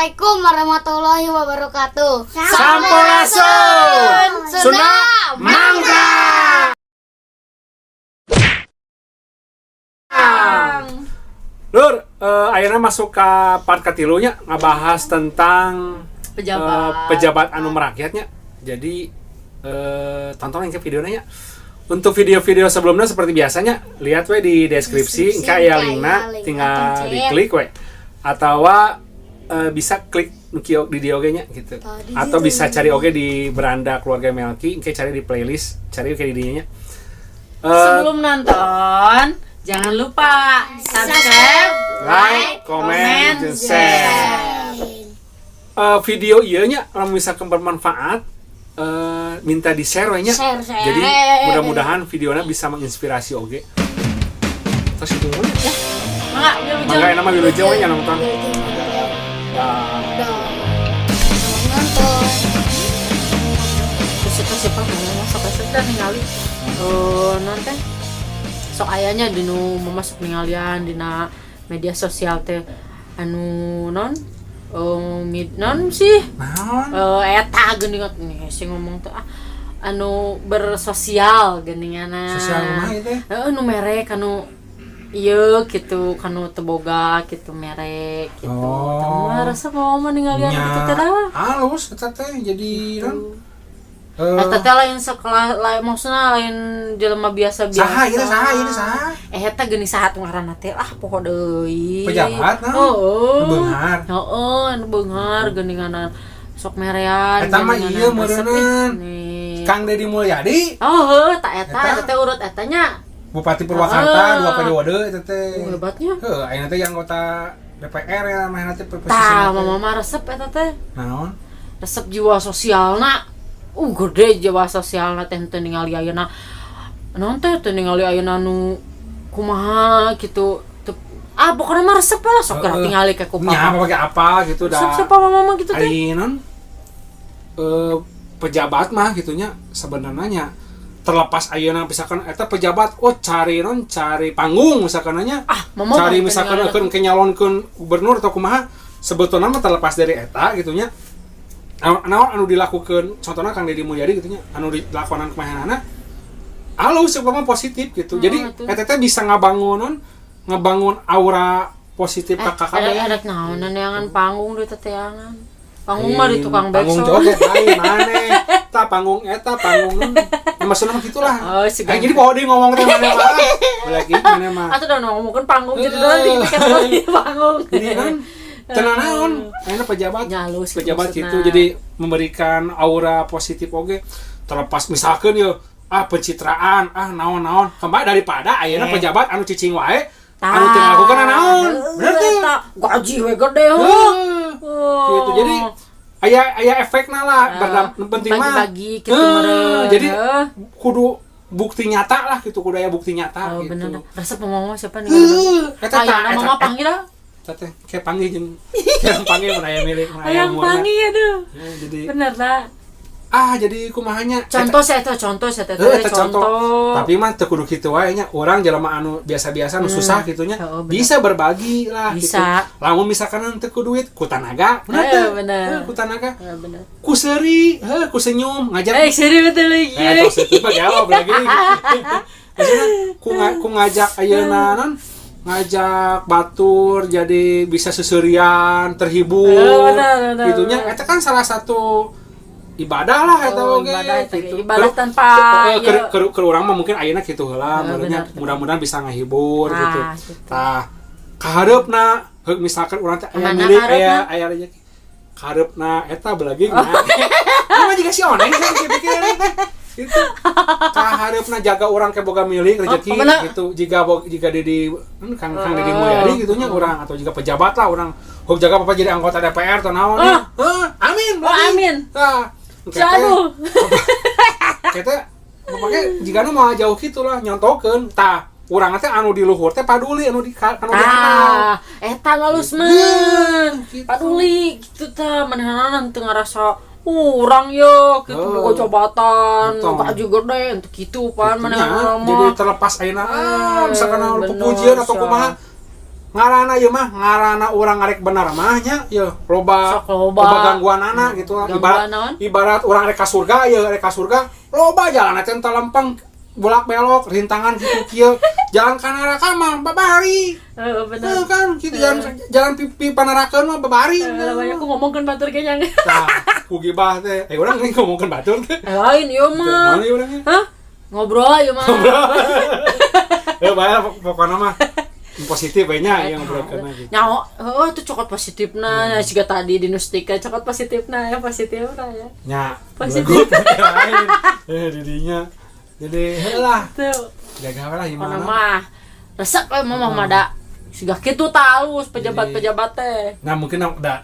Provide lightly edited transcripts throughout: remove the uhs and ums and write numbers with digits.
Assalamualaikum warahmatullahi wabarakatuh. Sampurasun. Sunda Mangga. Lur, ayeuna masuk ke part katilunya, ngabahas tentang pejabat. Pejabat anu merakyatnya. Jadi tonton yang ke videonya. Untuk video-video sebelumnya seperti biasanya, lihat we di deskripsi, Deskripsi, engke aya engke linkna, aya link, tinggal pencet. Diklik we. Atau bisa klik nu kieu di dieu oge nya gitu. Tadi Atau gitu. Bisa cari oge di beranda keluarga Melki, engke cari di playlist, cari oge di dinya nya. Sebelum nonton, jangan lupa subscribe, Like, comment, dan share. Video ieu nya lamun misalkan bermanfaat, minta di share we nya. Share, share. Jadi mudah-mudahan videonya bisa menginspirasi oge. Terus itu ya. Mangga, wilujeng. Mangga, enak mah wilujeng we nya nonton. Dah. Dah. Nonton. Terus itu siapa ngomong sok resep dan ningali non teh sok ayahnya di nu masuk ningalian dina media sosial teh anu non mid non sih. Naon? Eta geuning nih sih ngomong teh ah anu bersosial geuninganna. Sosial kumaha ieu teh? Heeh, nu merek anu ieu gitu, kanu teu boga gitu, merek gitu. Oh. Tah resep mau mah ningalian Nya, gitu teh dah. halus eta teh jadi non. Eta teh lain sekelas, lain maksudnya lain jelema biasa-biasa. Saha ieu teh, saha ieu teh, saha? Eh, eta geuning saha tuh ngaranna teh, ah poho deui. Pejabat naon? Heeh. Nu beunghar. Heeh, anu beunghar geuninganan sok merean. Eta mah geuninganan ieu resep meureunnan. ih, nih. Kang Deddy Mulyadi, Oh, heuh, tak eta, Eta. eta teh urut etanya. Bupati Purwakarta Ah. dua periode eta teh. Oh, hebatnya. Heuh, ayeuna teh anggota DPR ya mah teh posisina Tah, teh. mama mah resep eta teh. Naon? Resep jiwa sosialna. Gede jiwa sosialna teh, teu ningali ayeuna. Naon teh, teu ningali ayeuna nu kumaha gitu. Ah, pokoknya mah resep lah, sok geura tingali ke ku Nya papa. apa pakai apa gitu dah. Resep siapa mama mah gitu teh. Ari non pejabat mah gitunya sebenarnya terlepas ayeuna misalkan eta pejabat, oh, cari non cari panggung misalkan nya, Ah, mama cari mah misalkan teu ningali ke nyalonkeun gubernur atau kumaha, sebetulnya mah terlepas dari eta gitunya, naon anu dilakukan, contohnya Kang Deddy Mulyadi gitunya, anu dilakukan kumahanana alus mah positif gitu. Oh, Jadi itu. eta teh bisa ngabangun non ngabangun aura positif Eh, ka KKB. ada naonan neangan panggung di teteangan. Panggung mah di tukang panggung bakso. Joget lain maneh ta panggung eta panggung ya, maksudnya mah gitulah. Oh, si Eh, jadi poho deui ngomong teh maneh mah lagi maneh mah. Atau udah ngomongin panggung jadi nanti kita di panggung. Jadi kan tenang naon ayeuna pejabat Nyalus gitu pejabat maksudna. gitu, jadi memberikan aura positif oge, terlepas misalkan yo ah pencitraan ah naon-naon kembali daripada ayeuna pejabat anu cicing wae anu teu ngalakukeun naon, bener teu? Eta gaji we gede heuh. Heuh. Oh. Gitu, jadi aya aya efekna lah, penting mah bagi-bagi gitu meureun. Jadi Heuh. kudu bukti nyata lah gitu, kudu aya bukti nyata Oh, gitu. bener. Resep ngomong siapa nih? Heuh, eta Ayo, tah, mama eta panggil lah. eta teh kayak panggil jeung yang panggil mun aya milik mun aya Ayang umurna. panggil aduh. Ya, jadi Bener lah. ah jadi kumahanya. Contoh saya tuh, contoh saya tuh, Heuh, eta contoh. contoh. Tapi mah teu kudu kitu wae nya, urang jelema anu biasa-biasa nu susah gitu nya Oh, bener. bisa berbagi lah Bisa. gitu. Lamun misalkan teu ku duit, ku tanaga, bener Eh, teu? bener. Heuh, ku tanaga. Ya, bener. Ku seuri, heuh, ku senyum, ngajak. Eh, serius betul lagi. Eh, tos itu mah jawab lagi. Maksudnya ku ngajak ayeuna non ngajak batur jadi bisa seserian, terhibur. Eh, benar, benar, Gitunya benar. eta kan salah satu ibadah lah eta Oh, oge ibadah eta ge. gitu. Ibadah tanpa, ya. Keur urang mah mungkin ayeuna kitu heula, Eh, meureunnya benar. mudah-mudahan bisa ngahibur Ah, gitu. gitu. Tah, kahareupna heuk misalkan urang teh aya Mana milik aya kahareupna? aya rezeki. Kahareupna eta belagi nah. Mah juga si oneng saya pikir teh. Itu kahareupna jaga orang ke boga milik rezeki Oh, bener. gitu, jika jika Dedi Kang Kang Dedi Mulyadi gitunya orang atau jika pejabat lah orang hok jaga papa jadi anggota DPR atau naon Oh. ya. Heuh, amin. Oh, Belagi. amin. Tah, Jauh. kita pokoknya jika nu mau jauh gitu lah nyontokeun tah urang teh anu di luhur teh paduli anu di anu di handap. Ah, eta ngalus men. Gitu. Paduli gitu tah manehna teu ngarasa urang yo gitu Oh. boga jabatan, Betul. gaji gede ente kitu pan Gitunya, manehna mah. jadi terlepas ayeuna ah misalkan anu Bener, pujian atau sia. kumaha. Ngarana ieu mah, ngarana urang ngarek bener mah nya, ya loba. Sok loba. Gangguanana gitu. Gangguan Ibarat naon? ibarat urang rek ka surga ya, rek ka surga loba jalan teh lempeng, bolak belok, rintangan gitu kieu. Jalan ka neraka mah babari. Heeh, bener. Heuh kan gitu, jalan jalan pipi panarakeun mah babari. Eh, banyak aku ngomongkeun batur kayaknya. Tah, ku gibah teh. Eh, urang nih ngomongkeun batur teh. Eh, lain ieu mah. Naon ieu urangnya? Hah? Ngobrol ieu mah. Ya bae lah, pokoknya mah positif we nya yang ngobrolkeun gitu. Nyaho, oh itu cokot positifna, nah, siga tadi di Nustika cokot positifna ya, positifna ya. Nya, Positif. lain. Eh, didinya. Jadi heulah, Tuh. jaga we lah Pokona gimana. mah resep we mah mah da. Siga kitu talus pejabat-pejabat teh. Nah, mungkin ada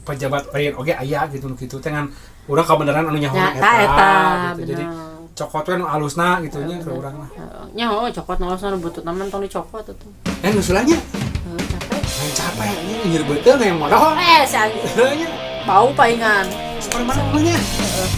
pejabat lain oge aya gitu nu kitu teh, ngan urang kabeneran anu nyaho Ya, eta, ta eta, gitu. Jadi bener. cokot we nu alusna gitu nya ke urang mah. Heeh, nya oh cokot nolosna nu butut naman tong dicokot atuh. Eh, nu sulanya. Heuh, capek. Yang capek ini nyeri beuteung yang modal. Eh, si anjing. Heuh nya. Bau palingan. Seperti mana nya? Heeh.